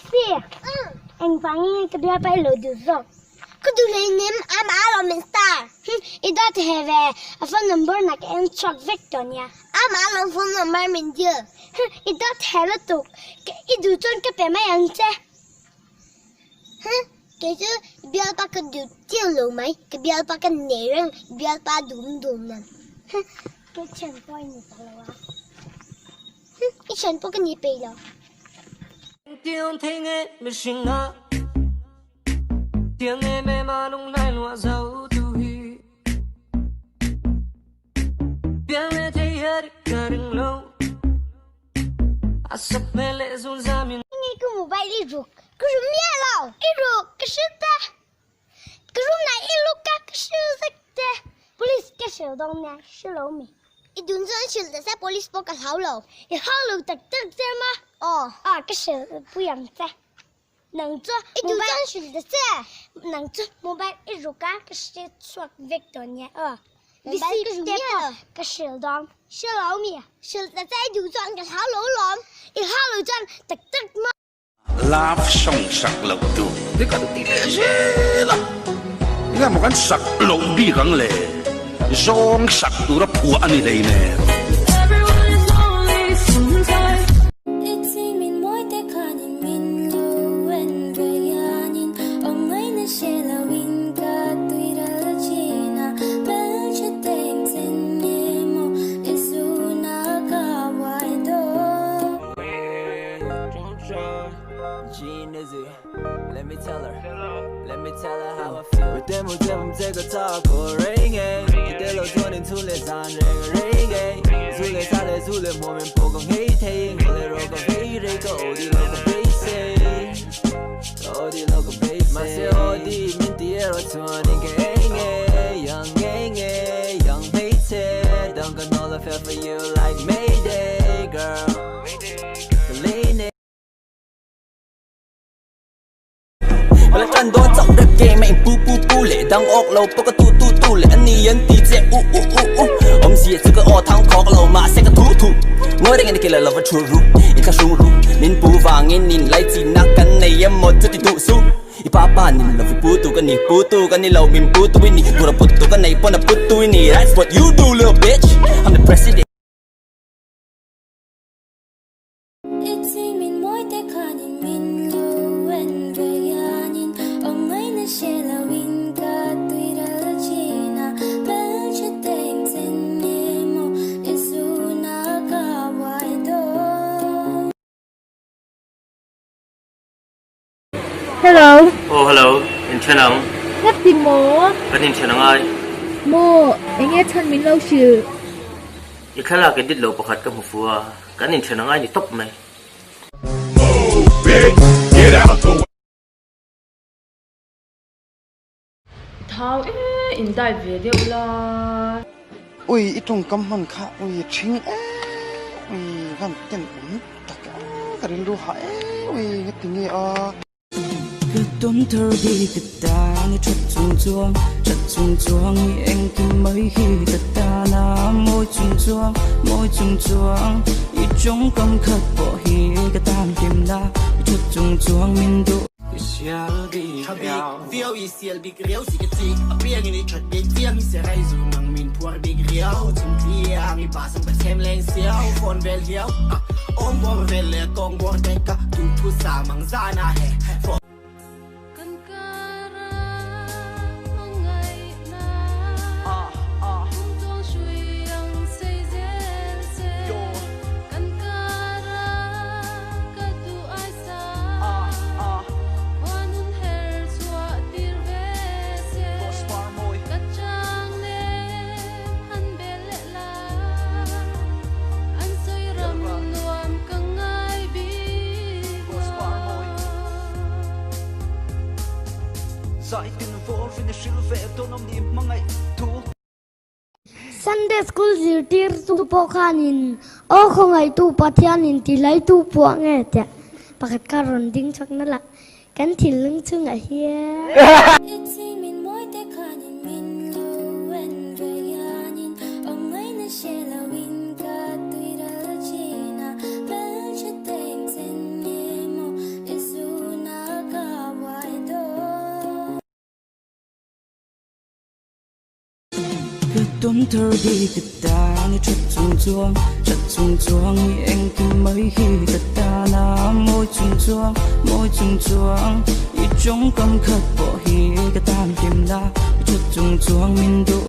Si, engvangin nge ka bialpa i lo duh zawk? Ka duh hleinem, amah a lawm min star. I dawt he ve, a phone number na ka en chhuak vek tawh nia. Amah a lawm phone number min dil. I dawt he lutuk, i duh chuan ka pe mai ang che. Kei chu i bialpa ka duh chiah lo mai, ka bialpa ka nei reng, i bialpa dum dum nan. Ka thian pawh i ni tawh lo a. I thian pawh ka ni peih lo. Nge ka mobile i ruk? Ka rum miah lo. I ruk ka hrilh te. Ka rum na i luk a ka hrilh zek te. Police ka hrilh dawn nia, hre lo mi. I dun chuan hrilh ta se police pawh ka hlau lo. I hau lo tak tak che ma? Aw. A ka hrilh pui ang che. Nang chu I duh chuan hrilh ta che. Nang chu mobile i ruk a ka hre chhuak vek dawn nia aw. Mobile ka ruk miah lo. Ka hrilh dawn. Hre lo mi? Hrilh ta che i duh chuan ka hlau lo lawm. I hlau lo chuan tak tak ma. Love song sak loh tur hi kan ti leh zel a, enge maw kan sak loh bik ang le, zawng sak tura phuah a ni hleinem. Hello. Aw hello, inthen ang. Ka ti maw? Kan inthen angai. Maw, enge chhan min lo hrilh? I thlalak edit lo pakhat ka hmu fu a, kan inthen angai ni tawp mai. Thau e, in dive ve deuh la. Ui i tawngkam hman kha ui thing e ui van ten awm tak a ka rilru hah e ui nga ti nge a. Ka tawn thar bik ka tan i that chung chuang that chung chuang i engkim mai hi ka tan a mawi chung chuang mawi chung chuang i tawngkam khat pawh hi ka tan hlimna i that chung chuang min duh Sunday School zirtirtu pawh khanin Aw khawngaihtu Pathianin tihlaitu phuah nge tiah pakhat kha rawn ding chhuak nalh a, kan thinlung chungah hian. tawn thar bik ka tan i that chung chuang that chung chuang i engkim mai hi ka tan a mawi chung chuang mawi chung chuang i tawngkam khat pawh hi ka tan hlim la i that chung chuang min duh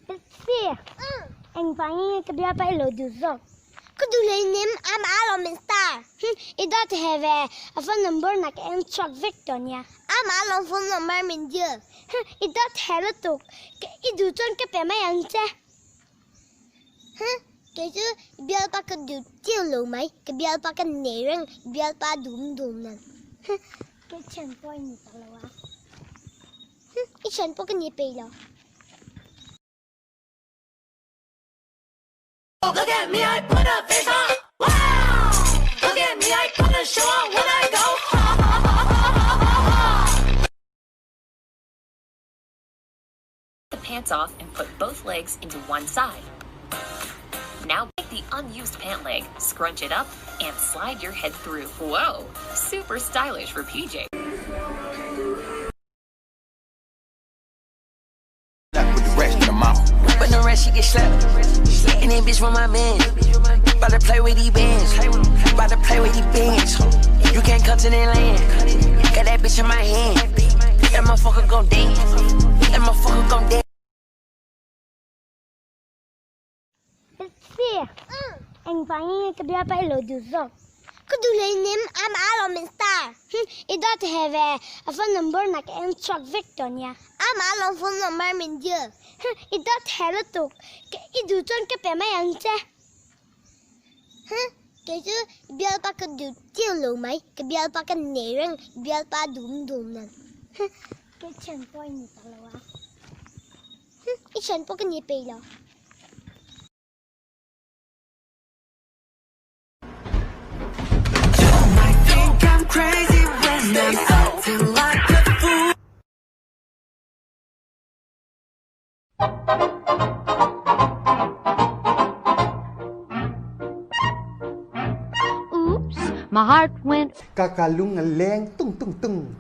Betsy, engvangin nge ka bialpa i lo duh zawk? Ka duh hleinem, I'm alawm in star. I dawt he ve, a phone number na ka en chhuak vek tawh nia. I'm alawm phone number min dil. I dawt he lutuk, i duh chuan ka pe mai ang che. Kei chu i bialpa ka duh chiu lo mai, ka bialpa ka nei reng, i bialpa dum dum nan. Ka thian pawh i ni tak lo a. I thian pawh ka ni peih lo. The pants off and put both legs into one side. Now take the unused pant leg, scrunch it up, and slide your head through. Whoa! Super stylish for PJ. But the rest she get slapped. And that bitch from my man. Bout to play with these bands. Bout to play with these bands. You can't come to that land. Got that bitch in my hand. That motherfucker gon' dance. That motherfucker gon' dance. Betsy, engvangin nge ka bialpa i lo duh zawk? Ka duh hleinem, I'm alawm in star. I dawt he ve, a phone number na ka en chhuak vek tawh nia. I'm alawm phone number min dil. I dawt he lutuk, i duh chuan ka pe mai ang che. Kei chu i bialpa ka duh chiu lo mai, ka bialpa ka nei reng, i bialpa dum dum nan. Ka thian pawh i ni tak lo a. I thian pawh ka ni peih lo. Oops, my heart went. Ka ka lung a leng tung tung tung.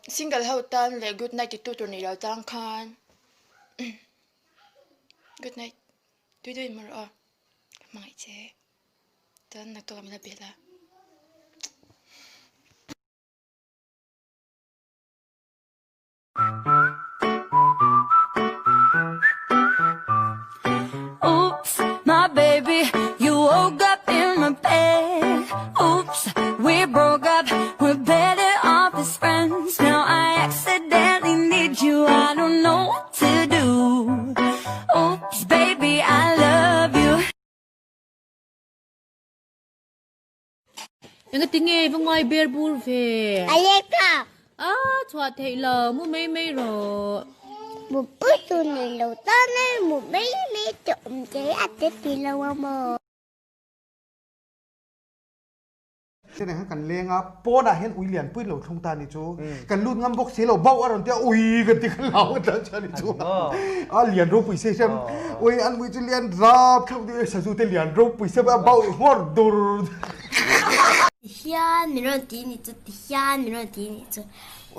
Single ho tan leh good night titu tur nih lo tang khan good night tui tui in mu rawh aw ka hmangaih che chuan naktuk ah min la bel a. Oops, my baby, you woke up in my bed. Oops, we broke up, we're better off as friends. Now I accidentally need you, I don't know what to do. Oops, baby, I love you. Engati nge i va ngai ber bur ve? A lek kha. A chhuah theih lo, mu mai mai rawh. Mu pui tu nei lo tan a mu mai mai te awm che a te ti lo a maw? Chennai khan kan leng a, pawnah hian ui lian pui lo thlung ta ni chu. Kan lut ngam bawk si lo, bauh a rawn ti a, ui kan ti kan lau a tla chuan ni chu. A lian ropui se hian ui an ui chu lian rap thlauh deuh e, sazu te lian ropui se a bauh nghawr dur. Tihian min rawn ti ni chu, tihian min rawn ti ni chu.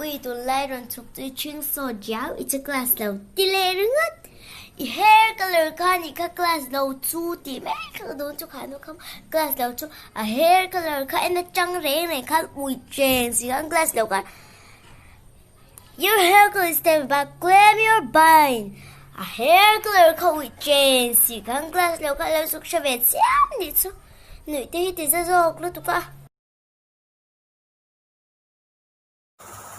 Ui tunlai rawn chhuk chu i chhing saw diau i che class lo ti leh ringawt. I hair color kha nih kha class lo chu tih mai kha ka dawn chu kha nu kha class lo chu a hair color kha en atang reng reng khan ui cheng si khan class lo khan Your hair color is terrible but claim your bind a hair color kha ui cheng si khan class lo kha lo suk hre ve chiam nih chu nuih te hi ti za zawk lutuk a.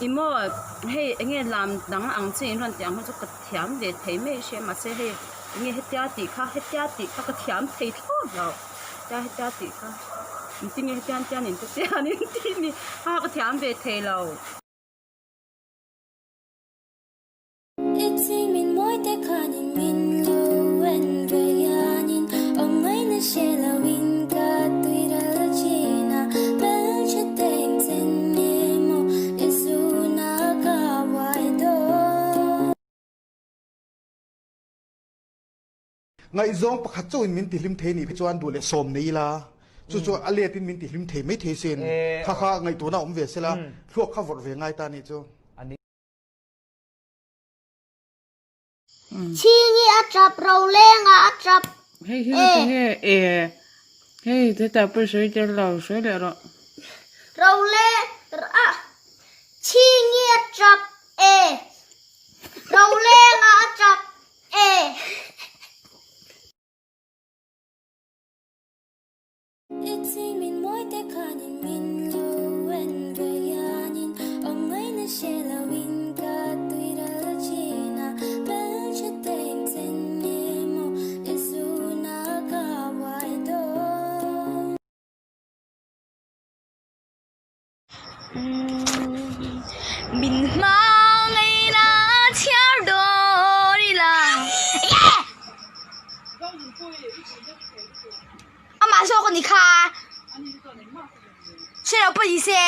I maw hei enge lam dang ang chi in rawn tih ang hi chu ka thiam ve thei mai a hria mahse hei enge hetia tih kha hetia tih kha ka thiam thei thlawt lo hetia hetia tih kha engtin nge hetiang tiang in te an in tih ni a ka thiam ve thei lo. Ngaihzawng pakhat chauhin min tihlim thei nih chuan duh leh sawm nei ila, chu chu a letin min tihlim thei mai thei sin. Kha kha ngaihtuahna awm ve sela, thluak kha vawrh ve ngai ta nih chu. Chhingi a tap, Rolenga a tap. Hei hi chu tinge e hei hetah pawh sawi tel lo sawi leh rawh. Role a Chhingi a tap e Rolenga a tap e. Min hmangaihna chhiar dawn ila. Amah zawk a ni kha. Hre lo pawh ni se.